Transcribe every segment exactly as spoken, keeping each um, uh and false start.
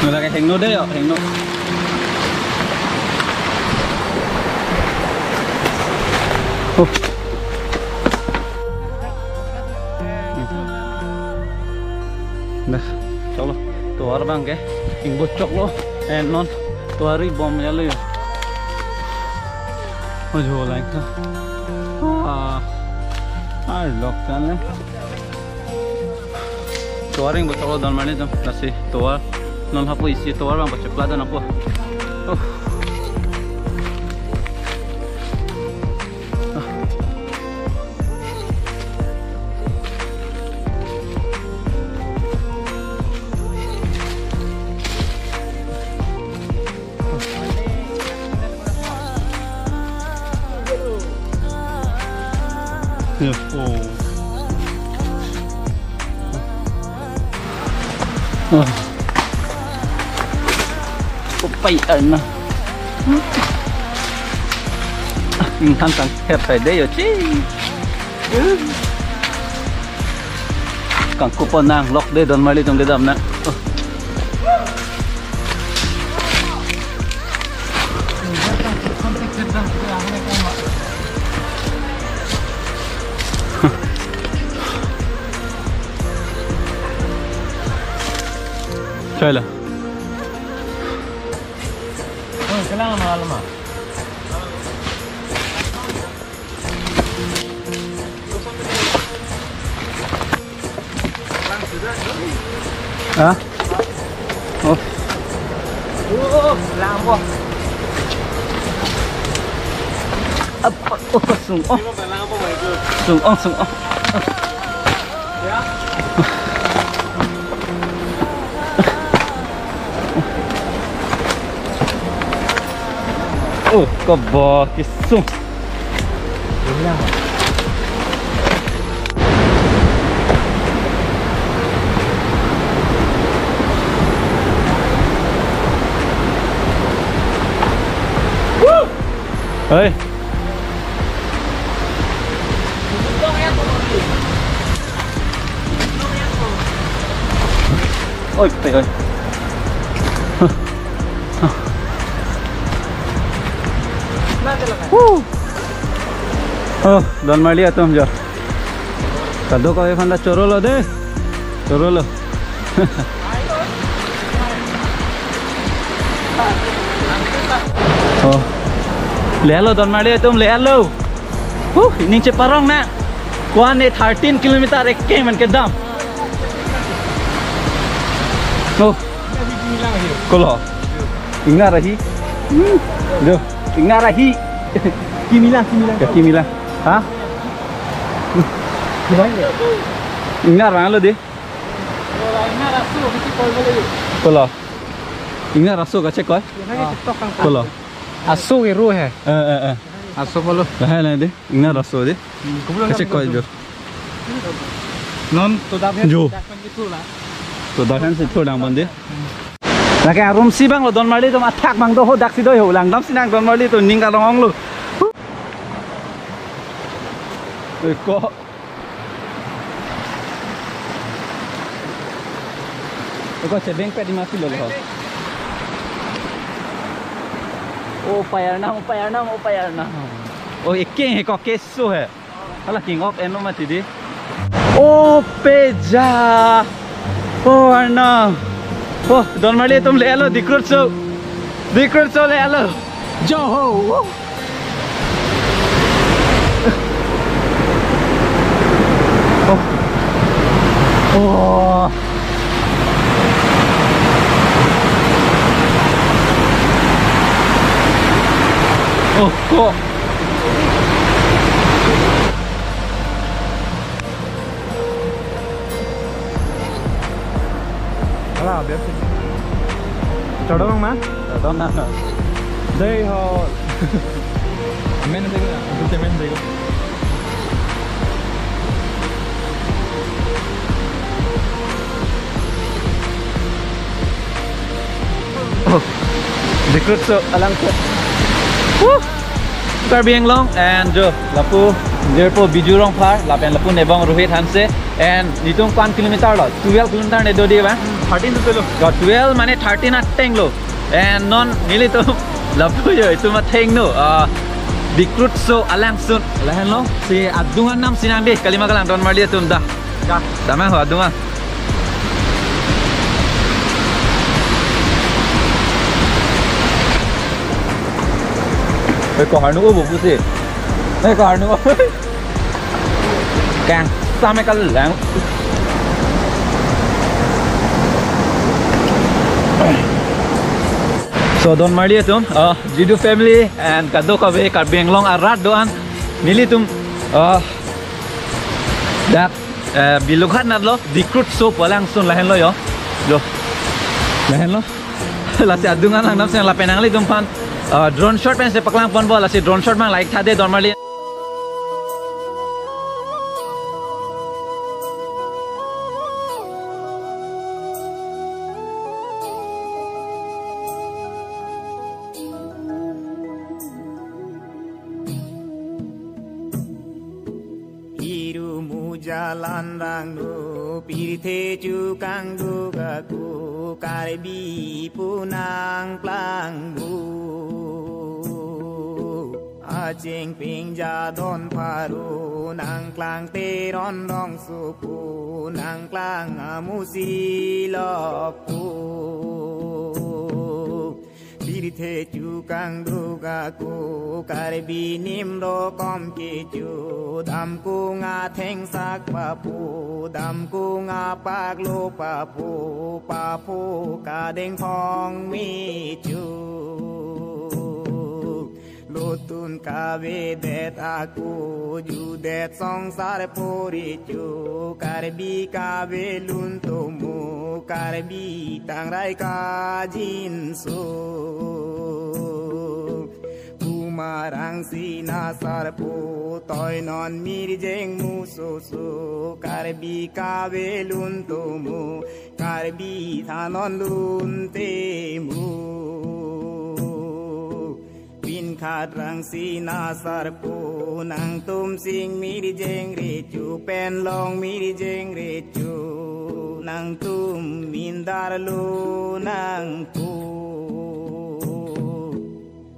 Lake hingno dei yo, hingno. Oh. Dah, choklo. Tovar abang ke ingbo choklo. Eh, non tovar-i bom ya lo yo. Oh, jo lain tha. Ah. Ah, lok kan le. Tovar ingbo choklo don marli atum. Lasi tovar non hapu isi tovar abang pachepla dan apo. Oh. Ya, oh. Oh. Upai alna. Ingkan kan her sai dei yo chi. Kangkup nang lok dei don marli atum kedam na. Oh. Choi lo. Oh, kelang lama-lama. Ha? Oh. Apa? Oh, sung-ong. Sung-ong, sung-ong. Oh, kobo kesung. Hei. Oi, oi, oi. Huh. Oh, don marli atum jo. Kadokave aphan ta chorolo dei. Chorolo. Oh. Lelo don marli atum, lelo. Huh, ining cheparong na. Ko-an ne thirteen kilometer ekke man kedam. Oh. Kolo. Ingnar ahi. Hmm. Do. Ingnar ahi. Kimilang, kimilang. Ya, kimilang. Ha? Ingnar vanglo dei. Kolo. Ingnar aso kachekoi. Kolo. Aso ke ro he. Eh, eh, eh. Aso bolo. Lahai lahai dei. Ingnar aso dei. Kachekoi jo. Non to dap he. Jo. To dap he si to dang bande. Lake arum si abang lo don marli atum athak abang do ho dak si do ho langdam si nang don marli atum ning karong ong lo. Oi ko. Oi ko chebeng pet di mati lo ho. Oh, payar nam, oh, payar nam, oh, payar nam. Oh, ekke he ko keso he. Hala king of eno mati dei. Oh, peja. Oh, Arnam. Oh, don marli atum lelo, Dikrut so. Dikrut so lelo. Jo ho. Oh. Oh. Oh, ko. Ala, biar sih. Chodong ma? Chodong na. Dei ho. Amen dei, amen dei. Oh, Dikrut so alangkot. Woo! Karbi Anglong and jo lapu jirpo Biju Rongphar lapen lapu Nebong Rohit Hanse. And nelitum ko-an kilometer lo? Twelve kilometer ne do di ba? Thirteen to lo. Yo, twelve mane thirteen ateng lo. And non nelitum lapu yo, itum atheng no. Ah, Dikrutso alangsun. Lahenlo, si adung an nam sinang di, kalima kalang don marli atum da. Da. Dama ho adung an. Eh, ko harnu ko bubu si. Eh, ko harnu. Kang, sampai kalang. So, don marli atum, uh, Jidu family and kadokave Karbi Anglong arat do-an, nelitum, uh, dak, uh, Bilughat natlo, Dikrutso pu alangsun lahenlo yo. Yo. Lahenlo. Lasi adung an lang nam sinang lapen nanglitum aphan, uh, drone shot pensi paklang ponpo, lasi drone shot mang like thade don marli. Iru mujalan rangno pirthe chukang dugako Karbi punang plangmo. Aching ping jadon pharo nangklang Teron Rongsopo nangklang amusi lokpo. Pirthe chukang dugako Karbi nimrokom kecho, damkung athengsak papo, damkung apaklo papo, papo kadengthong mecho. Lotun kavedet ako judet songsar poricho, Karbi kavelun tomo, Karbi tangrai kajinso. Kumarang sina sarpo toinon mirjeng musoso, Karbi kavelun tomo, Karbi thanon lun temo. Pinkhat rang sina sarpo nangtum sing mirjeng recho, penlong mirjeng recho, nangtum mindarlo nangpo.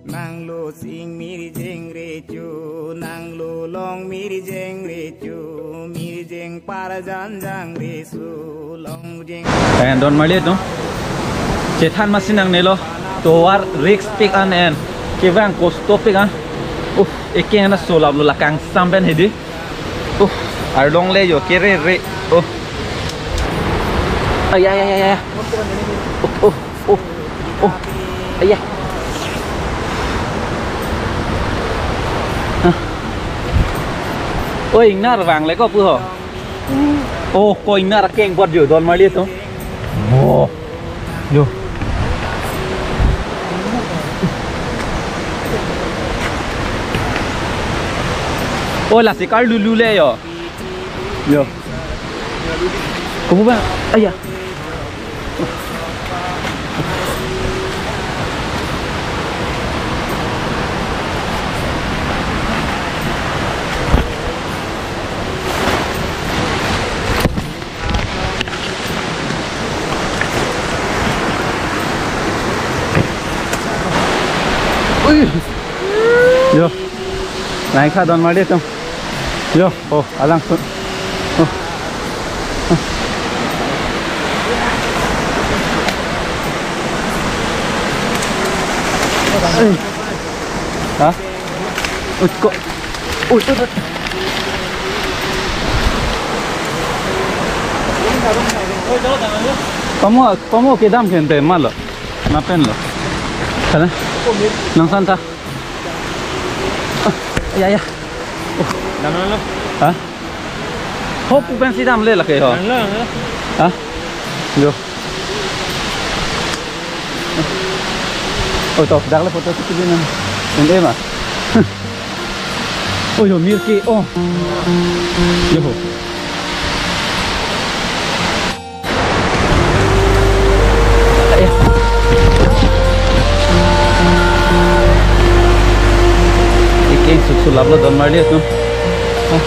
Nanglo sing mirjeng recho, nanglo long mirjeng recho, mirjeng parjan jang reso, long jeng. Eh, don marli atum. Chethan masi nangnelo. Tovar riskpik an en. Kevang kostopik an. Uh, ekeng ana solaplo la kangsam pen hedi. Uh, arlong le yo kere re. Uh. Ay, ay, ay, ay, ay. Uh, uh, uh, uh. Ay, ay. Ah. Oi, ingnar vangle ko pu ho. Oh, ko ingnar keng bot yo, don marli atum. Oh. Yo. Oh, lasi karlulu le yo. Yo. Kamu ba? Aya. Ui. Yo. Naikha don marli atum. Yo, oh, alangsun. Oh. Oh. Ui. Ha? Ui, ko. Ui, ui, ui. Pamo, pamo kedam kente malo. Lapen lo. Sana. Nangsan ta. Ah, ya, ya. Dam lo. Ha? Ho pu pensi damle lake ho. Dam lo, dam lo. Ha? Yo. Oh, to, dak le photo tu kibin na. Ende ma. Oh, yo, mirke. Oh. Yo. Ekeng suk sulaplo don marli atum. Ah.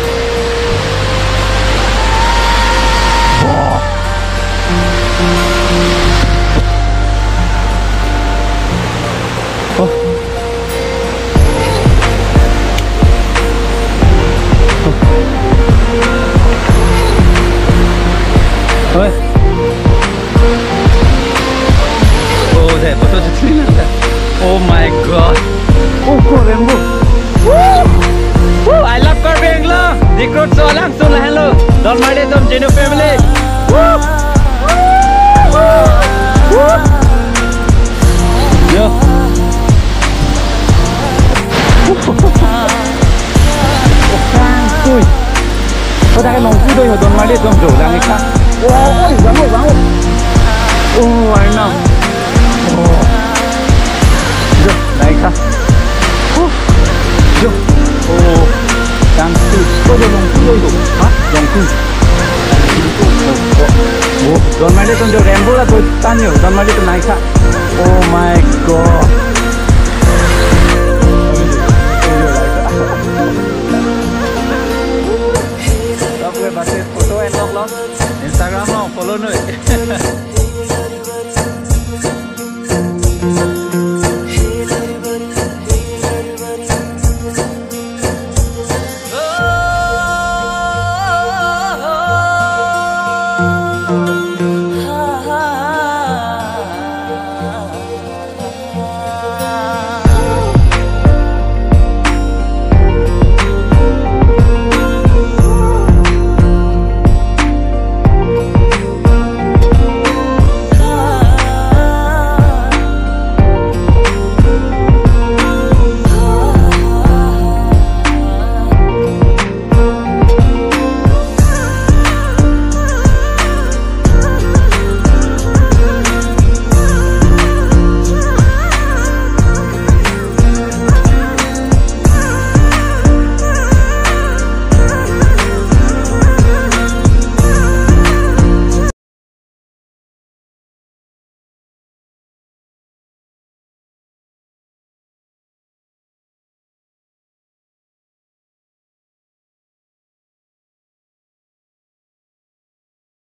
Channel family. Woo! Woo! Yo. Ui. Kota ke nong kudo yo, don mali dong jo lang ikha. Oi, bang, bang. Oh, I know. Oh. Jo, lang ikha. Huh. Jo. Oh. Tang tu. Kota ke nong kudo yo. Ha? Nong kudo. Oh, don mali dong jo, rainbow la to tan yo. Don mali to lang ikha. Oh my God. Lok le basi photo enlok lo. Instagram lo follow noi.